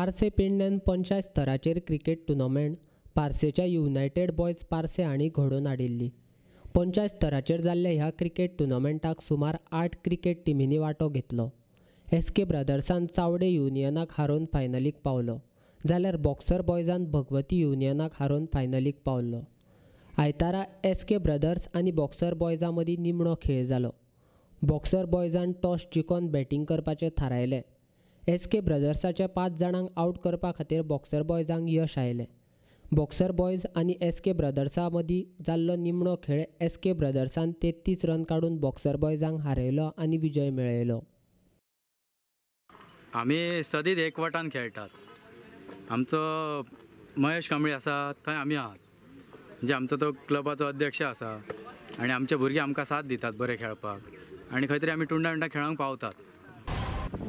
पार्से पेडण्यान पंचायत स्तराचेर cricket tournament पार्सेच्या युनायटेड बॉयज पार्से हांणी घडोवन हाडिल्ली. पंचायत स्तराचेर जाल्ल्या ह्या क्रिकेट टुर्नामेंटाक सुमार 8 क्रिकेट टिमींनी वांटो घेतलो. एस के ब्रदर्सान चावडे युनियनाक हारोवन फायनलीक पावलो, जाल्यार बॉक्सर बॉयजान भगवती युनियनाक हारोवन फायनलीक पावलो. आयतारा एस के ब्रदर्स आनी बॉक्सर बॉयजा मदीं निमणो खेळ जालो. बॉक्सर बॉयजान टॉस जिखून बॅटींग करपाचें थारायलें. एस के ब्रदर्साच्या 5 जाणांक आवट करपा खातीर बॉक्सर बॉयजांक यश आयलें. बॉक्सर बॉयज आनी एस के ब्रदर्सा मदीं जाल्लो निमणो खेळ एस के ब्रदर्सान 33 रन काडून बॉक्सर बॉयजांक हारयलो आनी विजय मेळयलो. आमी सदींच एकवटान खेळटात. आमचो महेश कांबळी आसा थंय आमी आहात, म्हणजे आमचो तो क्लबाचो अध्यक्ष आसा आनी आमचे भुरगे आमकां साथ दितात बरे खेळपाक आनी खंय तरी आमी टुर्नामेंटाक खेळोंक पावतात.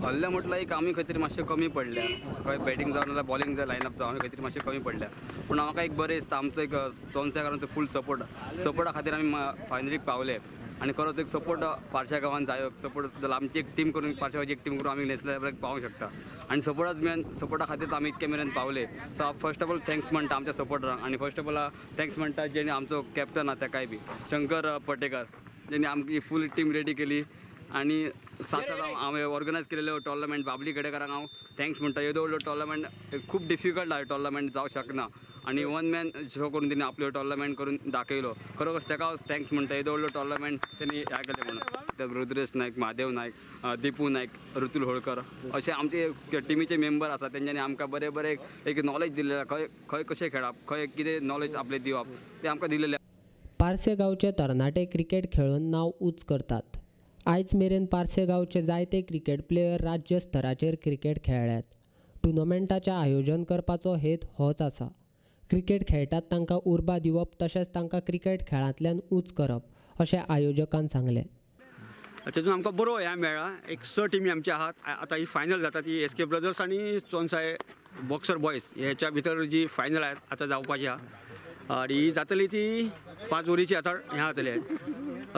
हल्ले म्हटल्यार एक आमी खंय तरी मातशें कमी पडल्या, खंय बॅटींग जावं नाजाल्यार बॉलिंग जावं लायनअप जावं आमी खंय तरी मातशें कमी पडल्या. पूण म्हाका एक बरें दिसता आमचो एक चोनसेकारांचो फूल सपोर्ट, सपोर्टा खातीर आमी फायनलीक पावले आनी खरोच एक सपोर्ट पार्शा गांवान जायो. सपोर्ट जाल्यार आमची एक टीम करून पार्शा गांवाची एक टीम करून आमी नॅशनल लेवलाक पावूंक शकता आनी सपोर्टाच मेन सपोर्टा खातीर आमी इतके मेरेन पावले. So हांव फर्स्ट ऑफ ऑल thanks म्हणटा आमच्या सपोर्टरांक आनी फर्स्ट ऑफ ऑल thanks म्हणटा जेणे आमचो कॅप्टन आहा तेकाय बी शंकर पटेकर, जेणे आमची फूल टीम रेडी केली आनी सात हांवें ऑर्गनायज केलेलो टोर्नामेंट बाबली गडेकारांक हांव thanks म्हणटा. येदो व्हडलो टोर्नामेंट खूब डिफिकल्ट आहा, टोर्नामेंट जावंक शकना आनी वन मॅन शो करून तेणी आपलो टोर्नामेंट करून दाखयलो. खरोखर तेका हांव thanks म्हणटा, येदो व्हडलो टोर्नामेंट तेणी ह्या केलें म्हणून. रुद्रेश नायक, महादेव नायक, दिपू नायक, ऋतुल होळकर अशे आमचे टिमीचे मेंबर आसा. तेंच्यांनी आमकां बरें बरें एक नॉलेज दिलेलें, खंय खंय कशें खेळप, खंय कितें नॉलेज आपलें दिवप तें आमकां दिलेलें. पार्से गांवचे तरणाटे क्रिकेट खेळून नांव उंच करतात. आयज मेरेन पार्से गांवचे जायते क्रिकेट प्लेयर राज्य स्तराचेर क्रिकेट खेळ्ळ्यात. टुर्नामेंटाचें आयोजन करपाचो हेत होच आसा. क्रिकेट खेळटात तांकां उर्बा दिवप तशेंच तांकां क्रिकेट खेळांतल्यान उंच करप अशें आयोजकान सांगलें. तेतून आमकां बरो हें मेळ्ळा. एक 6 टिमी आमचे आहात. आतां ही फायनल जाता ती एस के ब्रदर्स आनी चोनसाय बॉक्सर बॉयज हेच्या भितर जी फायनल आतां जावपाची आहा आनी ही जातली ती 5 वरीची आतां हें जातलें.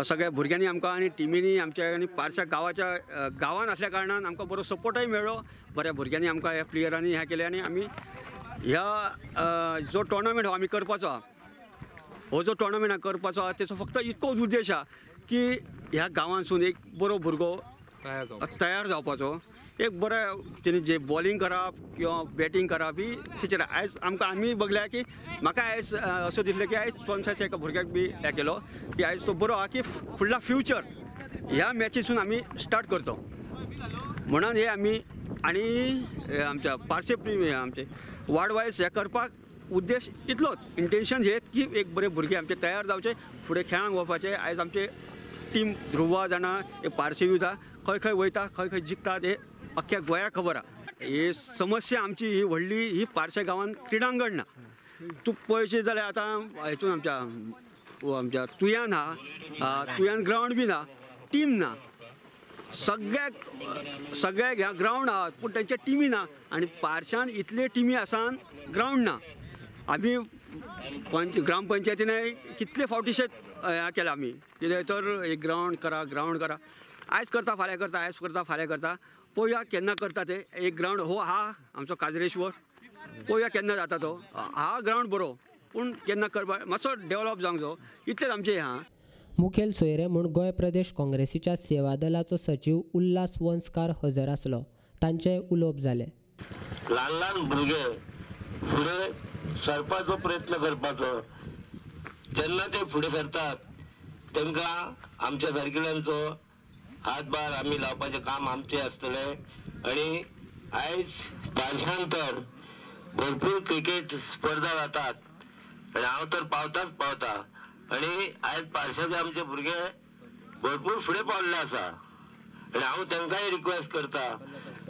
सगळ्या भुरग्यांनी आमकां आनी टिमींनी आमच्या आनी पार्शा गांवाच्या गांवान आसल्या कारणान आमकां बरो सपोर्टय मेळ्ळो. बऱ्या भुरग्यांनी आमकां ह्या प्लेयरांनी हें केलें आनी आमी ह्या जो टोर्नामेंट हो आमी करपाचो आहा, हो जो टोर्नामेंट करपाचो आहा तेचो फक्त इतकोच उद्देश आहा की ह्या गांवांतसून एक बरो भुरगो तयार जावपाचो, एक बरें तेणी जे बॉलिंग करप किंवा बॅटींग करप ही तेचेर आयज आमकां आमी बगल्या की म्हाका आयज असो दिसलें की आयज चोनसाच्या एका भुरग्याक बी हें केलो की आयज तो बरो आहा की फुडला फ्युचर ह्या मॅचीसून आमी स्टार्ट करतो म्हणून हे आमी आनी आमच्या पार्से आमचे वार्ड वायज हें करपाक उद्देश इतलोच, इंटेन्शन हें की एक बरे भुरगे आमचे तयार जावचे, फुडें खेळांक वचपाचे. आयज आमचे टीम ध्रुवा जाणा एक पार्से यूथ आहा, खंय खंय वयता खंय खंय जिखतात हे अख्ख्या गोंयाक खबर आहा. ही समस्या आमची ही व्हडली ही पार्से गांवान क्रिडांगण ना. तूं पळयशी जाल्यार आतां हेतून आमच्या आमच्या तुयान आहा, तुयान ग्रावंड बी ना, टीम ना, सगळ्याक सगळ्याक ह्या ग्रावंड आहा पूण तेंच्या टिमी ना आनी पार्शान इतले टिमी आसान ग्रावंड ना. आमी ग्रामपंचायतीन कितले फावटीशे हें केलां आमी कितें तर एक ग्रावंड करा ग्रावंड करा, आयज करता फाल्यां करता, आयज करता फाल्यां करता, पळोवया केन्ना करता ते. एक ग्रावंड हो आहा आमचो काजरेश्वर, पळोवया केन्ना जाता तो. हा ग्रावंड बरो पूण केन्ना करपा मातसो डेवलप जावंक जायो, इतलेंच आमचें आहा. मुखेल सोयरे म्हूण गोंय प्रदेश काँग्रेसीच्या सेवा दलाचो सचीव उल्हास वंसकार हजर आसलो. तांचें उलोवप जालें. ल्हान ल्हान भुरगे फुडें सरपाचो प्रयत्न करपाचो, जेन्ना ते फुडें सरतात तांकां आमच्या सारकिल्यांचो हातभार आमी लावपाचें काम आमचें आसतलें. आनी आयज पार्शान तर भरपूर क्रिकेट स्पर्धा जातात आनी हांव तर पावताच पावता आनी आयज पार्शाचे आमचे भुरगे भरपूर फुडें पावल्ले आसा आनी हांव तांकांय रिक्वेस्ट करता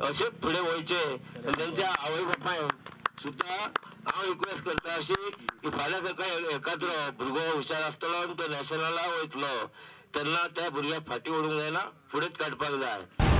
अशेंच फुडें वयचे आनी तेंच्या आवय बापायक सुद्दां हांव रिक्वेस्ट करता अशी की फाल्यां सकाळी एकाद्रो भुरगो हुशार आसतलो आनी तो नॅशनला वयतलो तेन्ना त्या भुरग्याक फाटीं ओडूंक जायना, फुडेंच काडपाक जाय.